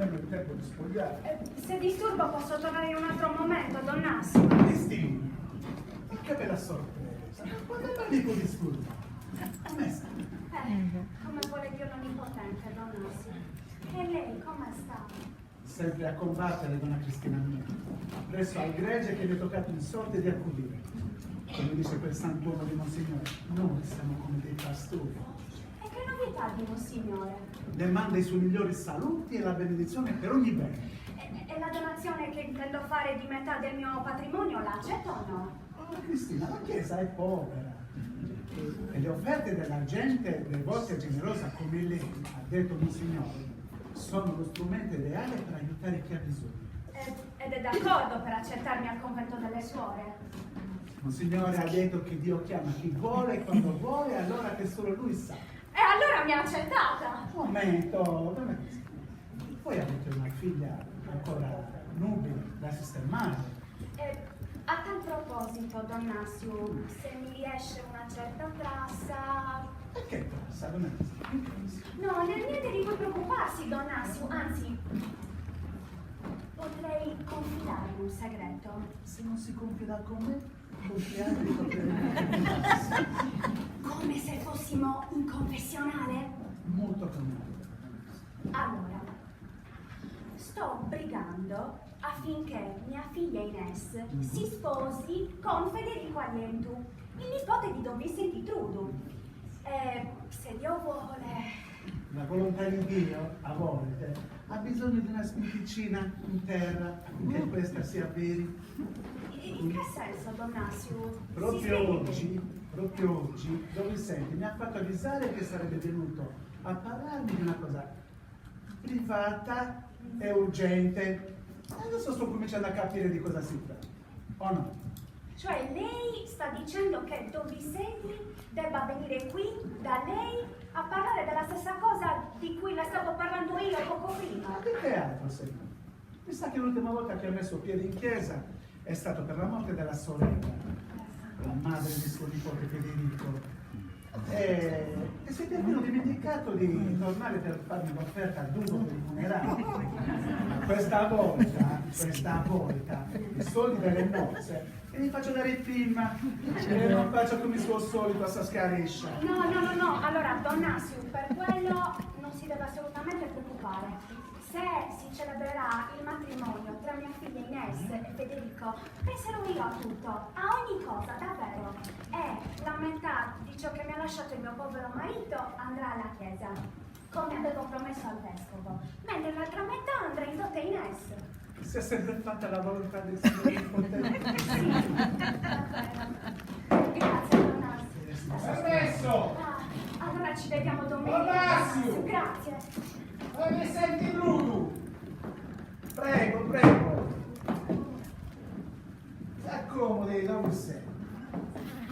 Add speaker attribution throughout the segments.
Speaker 1: nemmeno il tempo di spogliarmi.
Speaker 2: Eh, se disturbo posso tornare in un altro momento, don Nassio.
Speaker 1: Cristina, ma che bella sorpresa. Ma quando parli con disturbo? Come sta?
Speaker 2: Eh, come vuole Dio l'Onnipotente, don Nassio. E lei come sta?
Speaker 1: Sempre a combattere, donna Cristina mia, appresso al gregge che mi è toccato in sorte di accudire. Come dice quel sant'uomo di Monsignore, noi siamo come dei pastori.
Speaker 2: E che novità di Monsignore?
Speaker 1: Le manda i suoi migliori saluti e la benedizione per ogni bene.
Speaker 2: E, e la donazione che intendo fare di metà del mio patrimonio la accetta o no?
Speaker 1: Oh, Cristina, la Chiesa è povera. E le offerte della gente devota e generosa come lei, ha detto Monsignore, sono lo strumento ideale per aiutare chi ha bisogno.
Speaker 2: Ed è d'accordo per accettarmi al convento delle suore?
Speaker 1: Monsignore ha detto che Dio chiama chi vuole, quando vuole, allora che solo lui sa.
Speaker 2: E allora mi ha accettata!
Speaker 1: Un momento, donna Cristina. Voi avete una figlia ancora nubile da sistemare.
Speaker 2: Eh, a tal proposito, don Nassio, se mi riesce una certa trassa...
Speaker 1: E che trassa, donna Cristina?
Speaker 2: No, niente di cui preoccuparsi, don Nassio, anzi, potrei confidare un segreto.
Speaker 1: Se non si confida con me, con chi altri potrebbe confidarsi?
Speaker 2: Come se fossimo in confessionale?
Speaker 1: Molto comodo.
Speaker 2: Allora, sto brigando affinché mia figlia Ines mm -hmm. si sposi con Federico Alientu, il nipote di Don Vicente Trudu. E se Dio vuole...
Speaker 1: La volontà di Dio, a volte, ha bisogno di una spinticina in terra affinché mm. questa si avveri.
Speaker 2: In che senso, Don Nassio?
Speaker 1: Proprio oggi, proprio oggi, Don Vicente mi ha fatto avvisare che sarebbe venuto a parlarmi di una cosa privata e urgente. Adesso sto cominciando a capire di cosa si tratta, o no?
Speaker 2: Cioè lei sta dicendo che Don Vicente debba venire qui da lei a parlare della stessa cosa di cui le stavo parlando io poco prima?
Speaker 1: Ma di che altro, signore? Mi sa che l'ultima volta che ha messo piede in chiesa è stato per la morte della sorella, la madre di suo nipote Federico. E, e si è perfino dimenticato di tornare per farmi l'offerta a duro per i funerali. Ma questa volta, questa volta, i soldi delle nozze e li faccio dare prima e non faccio come il suo solito a sascarescia.
Speaker 2: No, no, no, no, allora Don Nassio, per quello non si deve assolutamente preoccupare. Se si celebrerà il matrimonio tra mia figlia Ines e Federico, penserò io a tutto, a ogni cosa, davvero. E la metà di ciò che mi ha lasciato il mio povero marito andrà alla chiesa, come avevo promesso al vescovo, mentre l'altra metà andrà in dote a Ines.
Speaker 1: Si è sempre fatta la volontà del Signore potente.
Speaker 2: Sì, davvero. Grazie, Don Nassio.
Speaker 3: Permesso!
Speaker 2: Ah, allora ci vediamo domenica.
Speaker 3: Don Nassio!
Speaker 2: Grazie.
Speaker 3: Ma mi senti Bruno?
Speaker 1: Prego, prego. Si accomodi, Don Vicente.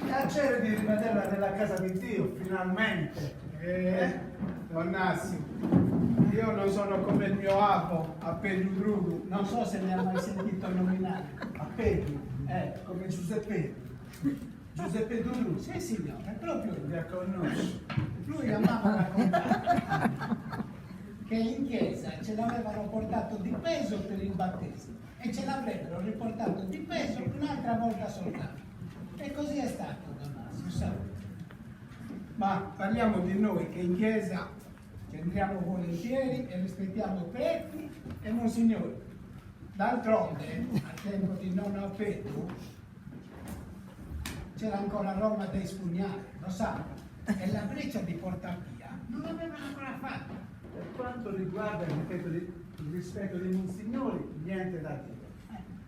Speaker 1: Piacere di rivederla nella casa di Dio, finalmente.
Speaker 3: Eh, Don Nassio, io non sono come il mio avo, Appellu Drudu.
Speaker 4: Non so se ne ha mai sentito nominare.
Speaker 1: Appellu?
Speaker 4: Eh.
Speaker 1: Come Giuseppe. Giuseppe Dudù.
Speaker 4: Sì, signore, proprio lui.
Speaker 1: La conosco.
Speaker 4: Lui amava raccontare che in chiesa ce l'avevano portato di peso per il battesimo e ce l'avrebbero riportato di peso un'altra volta soltanto. E così è stato, Don Nassio, sa.
Speaker 3: Ma parliamo di noi che in chiesa ci entriamo volentieri e rispettiamo preti e monsignori. D'altronde, al tempo di nonno Appellu,
Speaker 4: c'era ancora Roma da espugnare, lo sa, e la breccia di Porta Pia non l'avevano ancora fatta.
Speaker 1: Per quanto riguarda il rispetto, di, il rispetto dei monsignori, niente da dire.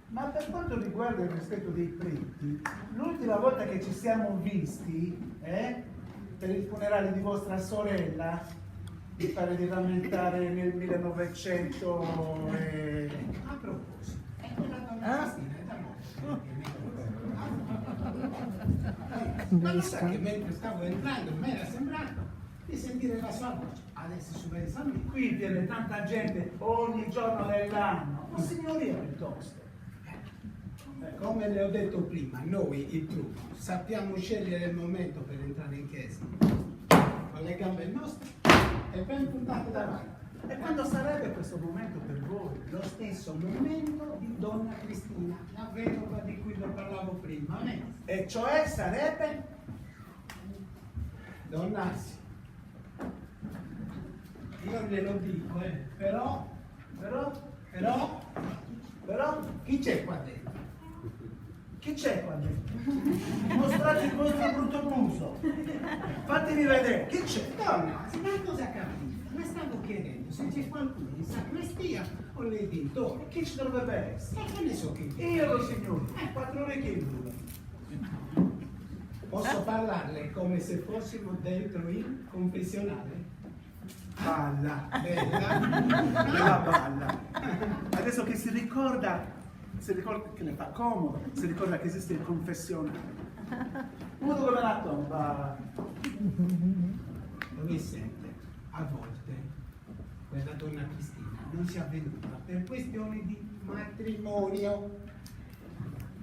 Speaker 1: Ma per quanto riguarda il rispetto dei preti, l'ultima volta che ci siamo visti, eh, per il funerale di vostra sorella, mi pare di rammentare nel 1900 e...
Speaker 4: A proposito, è quella donna Cristina è da morte. Ma lo sa che mentre stavo entrando mi era sembrato di sentire la sua voce. Adesso su pensa a me.
Speaker 1: Qui viene tanta gente ogni giorno dell'anno, ma signoria piuttosto.
Speaker 4: Eh, Come le ho detto prima, noi, i trucchi, sappiamo scegliere il momento per entrare in chiesa. Con le gambe nostre e ben puntate davanti.
Speaker 1: E quando sarebbe questo momento per voi?
Speaker 4: Lo stesso momento di donna Cristina, la vedova di cui le parlavo prima, eh?
Speaker 1: E cioè sarebbe?
Speaker 3: Don Nassio, io glielo dico, eh, però,
Speaker 1: Però,
Speaker 3: però,
Speaker 1: però,
Speaker 3: chi c'è qua dentro?
Speaker 1: chi c'è qua dentro? Mostrate il vostro brutto muso. Fatemi vedere, chi c'è?
Speaker 4: Don Nassio, ma cosa capite? Ma stavo chiedendo se c'è qualcuno in sacrestia o nei dintorni.
Speaker 1: E chi ci dovrebbe essere?
Speaker 4: E che ne so chi c'è?
Speaker 1: Io lo signore, quattro orecchie in due.
Speaker 3: Posso parlarle come se fossimo dentro il confessionale?
Speaker 1: Balla,
Speaker 3: Bella.
Speaker 1: bella balla. Adesso che si ricorda, si ricorda che le fa comodo, si ricorda che esiste il confessionale. Muto come la tomba.
Speaker 3: Dove sente, a volte, quella donna Cristina non si è avvenuta per questioni di matrimonio.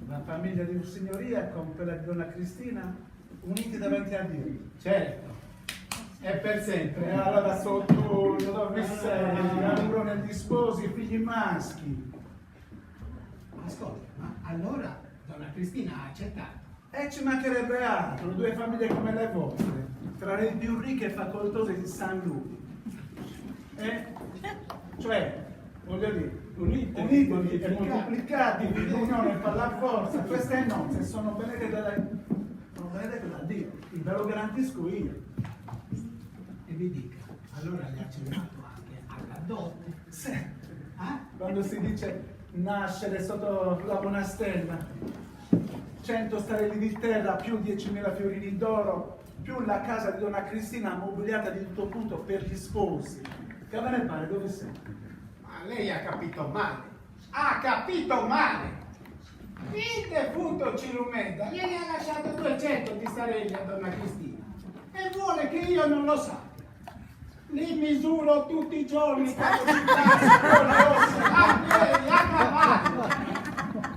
Speaker 1: La famiglia di Signoria con quella di donna Cristina uniti davanti a Dio.
Speaker 3: Certo, è per
Speaker 1: E
Speaker 3: sempre.
Speaker 1: allora sotto dove sei? L'auguro gli sposi, i figli maschi.
Speaker 3: Ascolta, ma allora donna Cristina ha accettato.
Speaker 1: E ci mancherebbe altro, due famiglie come le vostre, tra le più ricche e facoltose di San Luca. Eh? Cioè, voglio dire,
Speaker 3: Unite,
Speaker 1: unitevi e
Speaker 3: moltiplicate.
Speaker 1: moltiplicatevi, l'unione fa la forza, queste nozze sono benedette da, sono benedette da Dio, ve lo garantisco io.
Speaker 3: E mi dica, allora le ha accennato anche alla dote.
Speaker 1: Sì,
Speaker 3: Eh?
Speaker 1: quando si dice nascere sotto la buona stella, 100 starelli di terra più 10.000 fiorini d'oro, più la casa di donna Cristina ammobiliata di tutto punto per gli sposi. Che ve ne pare? Dove sei?
Speaker 3: Ma lei ha capito male. Ha capito male. Il defunto Cirumeda gliene ha lasciato 200 di starelli a donna Cristina e vuole che io non lo sappia. Li misuro tutti i giorni quando si passa con le ossa, a piedi, a cavallo.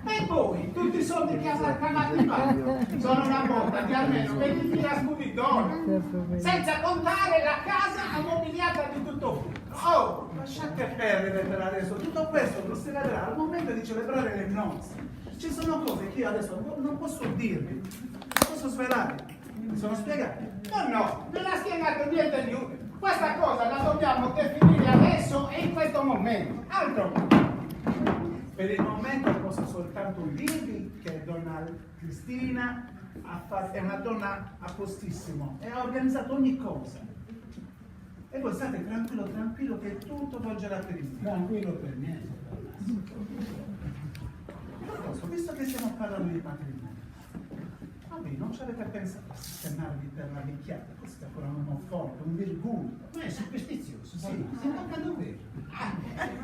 Speaker 3: E poi tutti i soldi che avrà cavato in banca sono una botta di almeno 20.000 scudi d'oro, senza contare la casa ammobiliata di tutto punto.
Speaker 1: Oh, lasciate perdere per adesso, tutto questo lo si vedrà al momento di celebrare le nozze. Ci sono cose che io adesso non posso dirvi, non posso svelare. Mi sono spiegato?
Speaker 3: No, no, non ha spiegato niente di utile. Questa cosa la dobbiamo definire adesso e in questo momento. Altro.
Speaker 1: Per il momento posso soltanto dirvi che donna Cristina ha fatto- è una donna a postissimo e ha organizzato ogni cosa. E voi state tranquillo, tranquillo che tutto volgerà per il meglio.
Speaker 3: Tranquillo per niente.
Speaker 1: Piuttosto, visto che stiamo parlando di matrimonio, vabbè, non ci avete pensato a sistemarvi per la vecchiaia, questo è ancora un uomo forte, un virgulto.
Speaker 3: Ma è superstizioso,
Speaker 1: Sì.
Speaker 3: sì. Si tocca dovere.
Speaker 1: Ah,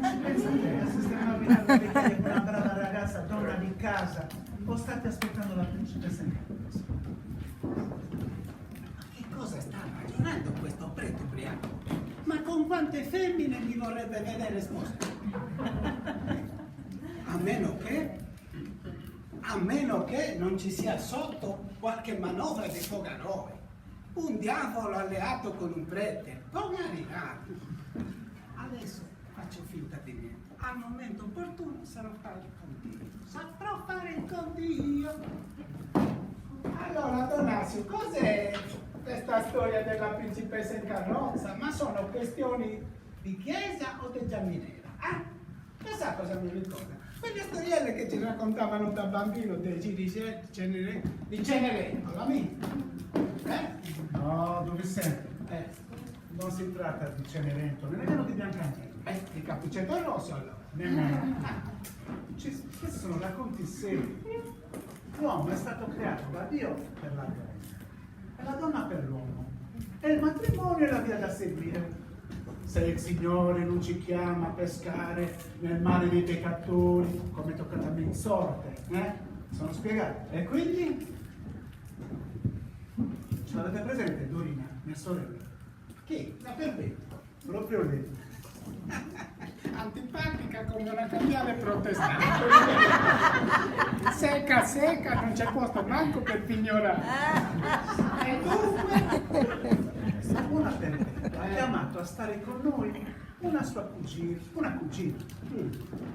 Speaker 1: non ci pensate a sistemarvi per la vecchiaia con una brava ragazza, donna di casa, o state aspettando la principessa in carrozza?
Speaker 4: Ma che cosa sta ragionando questo prete ubriaco? Ma con quante femmine mi vorrebbe vedere sposato?
Speaker 3: A meno che, a meno che non ci sia sotto qualche manovra di Fogaroi. Un diavolo alleato con un prete. Pogarirà. Adesso faccio finta di niente. Al momento opportuno sarò fare il condio. Saprò fare il condio. Allora, Donazio, cos'è questa storia della principessa in carrozza? Ma sono questioni di chiesa o di giamminera? Ah, lo sa cosa mi ricorda? Quelle storielle che ci raccontavano da bambino dei giri Cenere, di Cenerentola, mi? Eh?
Speaker 1: No, dove sei?
Speaker 3: Eh,
Speaker 1: Non si tratta di Cenerentola, nemmeno di Biancaneve.
Speaker 3: beh, di Cappuccetto Rosso allora.
Speaker 1: Nemmeno. Ci- questi sono racconti seri. L'uomo è stato creato da Dio per la donna e la donna per l'uomo. E il matrimonio è la via da seguire. Se il Signore non ci chiama a pescare nel mare dei peccatori, come è toccata a me in sorte, eh? Sono spiegato.
Speaker 3: E quindi?
Speaker 1: Ce l'avete presente, Dorina, mia sorella?
Speaker 3: Chi? La perpetua.
Speaker 1: Proprio lei.
Speaker 3: Antipatica come una cambiale protestante. Secca secca, non c'è posto manco per pignorare. E dunque?
Speaker 1: Una perpetua. Ha chiamato a stare con noi una sua cugina, una cugina,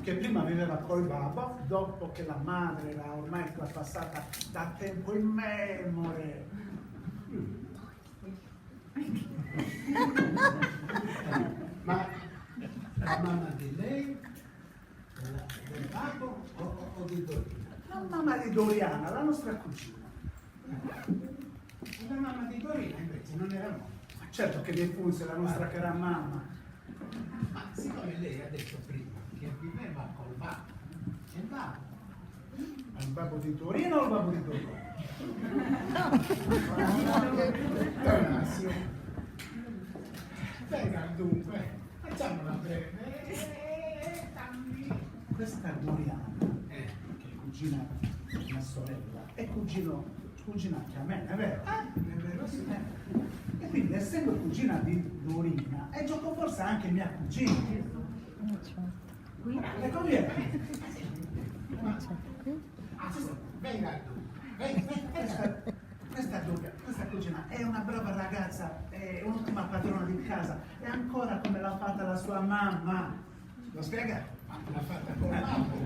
Speaker 1: che prima viveva col babbo, dopo che la madre era ormai trapassata da tempo immemore.
Speaker 3: Ma la mamma di lei, del babbo o, o di Dorina?
Speaker 1: La mamma di Doriana, la nostra cugina.
Speaker 3: La mamma di Dorina invece non era morta.
Speaker 1: Ma certo che defunse la nostra cara mamma.
Speaker 3: Ma siccome lei ha detto prima che viveva col babbo, e il babbo?
Speaker 1: Ma il babbo di Dorina o il babbo di Dorina?
Speaker 3: Don Assio. Venga dunque, facciamola breve. E dammi.
Speaker 1: Questa Doriana, che è cugina di mia sorella, è cugino, cugina anche a me, è vero?
Speaker 3: Ah, è vero sì.
Speaker 1: E quindi essendo cugina di Dorina, è gioco forza anche mia cugina. Le conviene?
Speaker 3: Ma, ah, venga dunque, venga, venga.
Speaker 1: Questa, questa, Doria- questa cugina è una brava ragazza, è un'ottima padrona di casa, è ancora come l'ha fatta la sua mamma. Lo spiega?
Speaker 3: Ma l'ha fatta col babbo.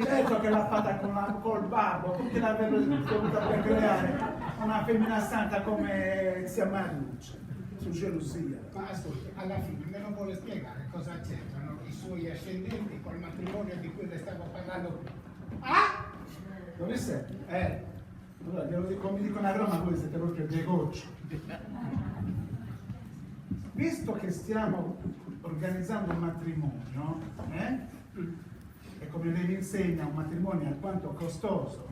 Speaker 1: Certo che l'ha fatta con la- col babbo, come che l'avrebbe dovuta procreare una femmina santa come zia Mariuccia, su gelosia.
Speaker 3: Ma ascolti, alla fine me lo vuole spiegare cosa c'entrano i suoi ascendenti col matrimonio di cui le stavo parlando prima? Ah!
Speaker 1: Dove sei?
Speaker 3: Eh,
Speaker 1: Allora, glielo dico, come dicono a Roma, voi siete proprio dei gocci. Visto che stiamo organizzando un matrimonio, eh? E come lei mi insegna, un matrimonio è alquanto costoso,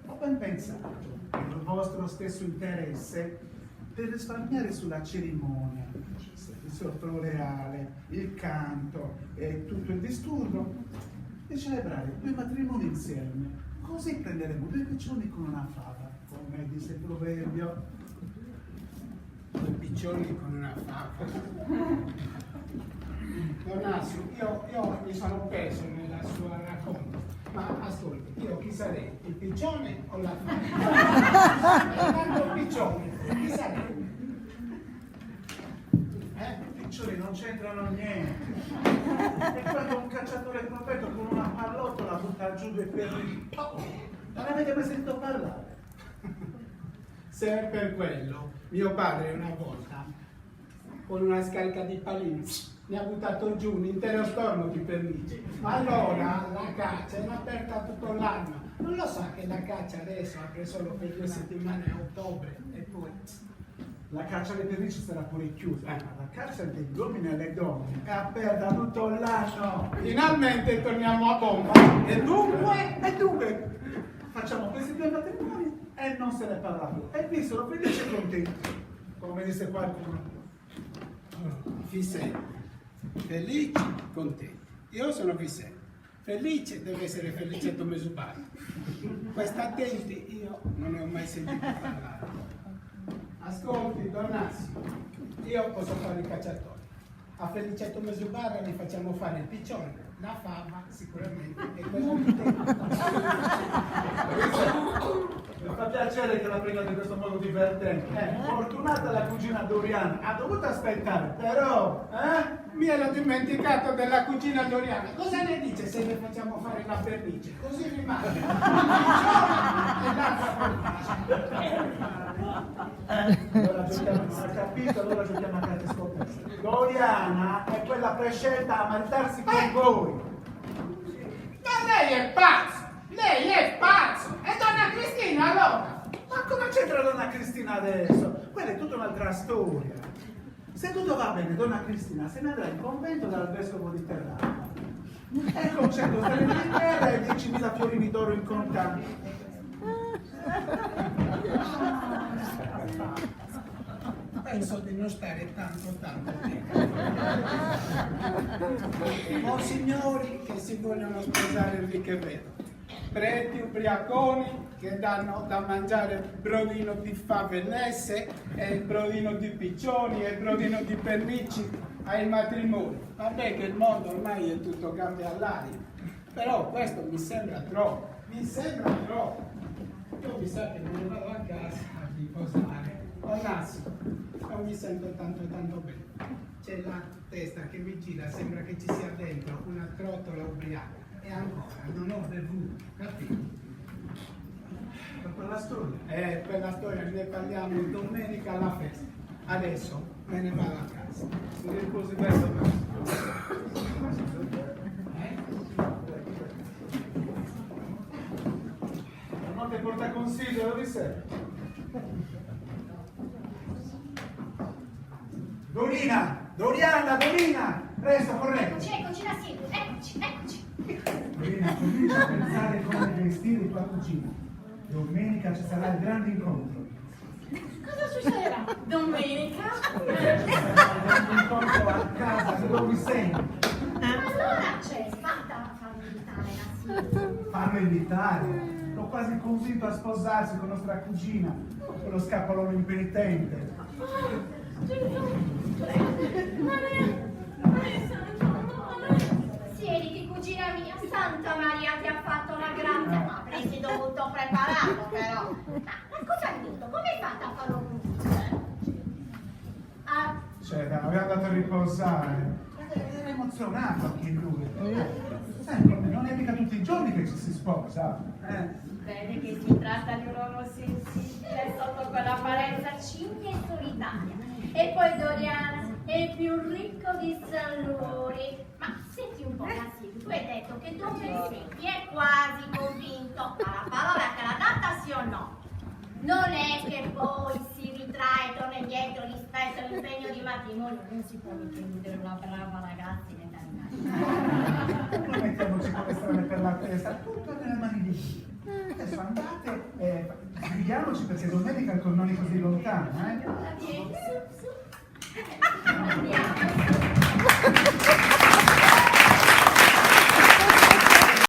Speaker 1: ho ben pensato, nel vostro stesso interesse, per risparmiare sulla cerimonia, il servizio floreale, il canto e tutto il disturbo, di celebrare due matrimoni insieme. Così prenderemo due piccioni con una fava, come disse il proverbio.
Speaker 3: Due piccioni con una fava. Don Assio, io mi sono perso nella sua racconto, ma ascolti, io chi sarei? Il piccione o la fava? Tanto piccione, chi sarei? Eh?
Speaker 1: I piccioni non c'entrano niente. E quando un cacciatore provetto con una pallottola butta giù due perrini, oh, non avete mai sentito parlare?
Speaker 3: Se è per quello, mio padre una volta, con una scarica di palini, mi ha buttato giù un intero stormo di pernici. Ma allora la caccia era aperta tutto l'anno. Non lo sa che la caccia adesso apre solo per 2 settimane a ottobre e poi...
Speaker 1: La caccia alle pernici sarà pure chiusa, ma la caccia degli uomini alle donne è aperta tutto l'anno.
Speaker 3: Finalmente torniamo a bomba. E dunque?
Speaker 1: E dunque facciamo questi due matrimoni e non se ne parla più. E vi sono felice e contento, come disse qualcuno.
Speaker 3: Fisente, felici, contenti. Io sono Fisente. Felice deve essere Felicetto Mesubara. Questa attenti io non ne ho mai sentito parlare. Ascolti, Don Assio, io posso fare il cacciatore. A Felicetto Mesubara gli facciamo fare il piccione, la fava sicuramente è quello di te.
Speaker 1: Mi fa piacere che la prendate in questo modo divertente. Fortunata la cugina Doriana, ha dovuto aspettare, però, eh?
Speaker 3: Mi ero dimenticato della cugina Doriana. Cosa ne dice se le facciamo fare la pernice? Così rimane il piccione e l'altra pernice.
Speaker 1: Allora giochiamo, non ha capito, allora giochiamo a carte scoperte. Doriana è quella prescelta a maritarsi con voi.
Speaker 3: Ma lei è pazzo! Lei è pazzo! E donna Cristina allora?
Speaker 1: Ma come c'entra donna Cristina adesso? Quella è tutta un'altra storia. Se tutto va bene, donna Cristina se ne andrà in convento dal vescovo di Terralba. E con 100 sterline di terra e 10.000 fiorini d'oro in contanti.
Speaker 3: Penso di non stare tanto tanto tempo. Ho signori che si vogliono sposare lì che vedo, preti ubriaconi che danno da mangiare brodino di fave lesse e brodino di piccioni e brodino di pernici ai matrimoni. Vabbè che il mondo ormai è tutto gambe all'aria, però questo mi sembra troppo, mi sembra troppo. Io mi sa che me ne vado a casa a riposare. Don Assio, Non mi sento tanto tanto bene. C'è la testa che mi gira, sembra che ci sia dentro una trottola ubriaca. E ancora non ho bevuto, capito?
Speaker 1: Per quella storia.
Speaker 3: Eh, per la storia ne parliamo domenica alla festa. Adesso me ne vado a casa.
Speaker 1: Si riposi bene.
Speaker 3: Eh?
Speaker 1: La notte porta consiglio, dove sei? Dorina! Doriana, Dorina! Presto, correte!
Speaker 2: Eccoci, eccoci, Nassib, eccoci, eccoci.
Speaker 1: Dorina, comincia a pensare come vestire tua cugina. Domenica ci sarà il grande incontro.
Speaker 5: Cosa succederà? Domenica?
Speaker 1: Ci sarà il grande incontro a casa di Don Vicente.
Speaker 2: Allora c'è fatta a farlo invitare, Nassib.
Speaker 1: Farlo invitare. L'ho quasi convinto a sposarsi con nostra cugina, quello scapolone impenitente.
Speaker 5: Oh, Gesù, Maria, Maria Santa, Maria.
Speaker 6: Siediti, cugina mia, Santa Maria ti ha fatto la grazia, ma avresti dovuto prepararlo però. Ma raccontami tutto, come hai fatto a farlo convincere? Ah,
Speaker 1: Cioè, dai, aveva andato a riposare. Era emozionato anche lui. Sai, non è mica tutti i giorni che ci si sposa. Eh.
Speaker 6: si vede che si tratta di un uomo sensibile sotto quell'apparenza cigna e solitaria. E poi Doriana è il più ricco di San Luri. Ma senti un po', Nassib, tu hai detto che Don Vicente è quasi convinto, ma la parola te l'ha data sì o no? Non è che poi si ritrae e torna indietro rispetto all'impegno di matrimonio. Non si può mica illudere una brava ragazza in età di nascita.
Speaker 1: Non mettiamoci come strane per la testa, tutto è nelle mani di Dio. Adesso andate, eh, sbrighiamoci perché domenica il non è così lontano, eh?
Speaker 6: Vieni, su, su.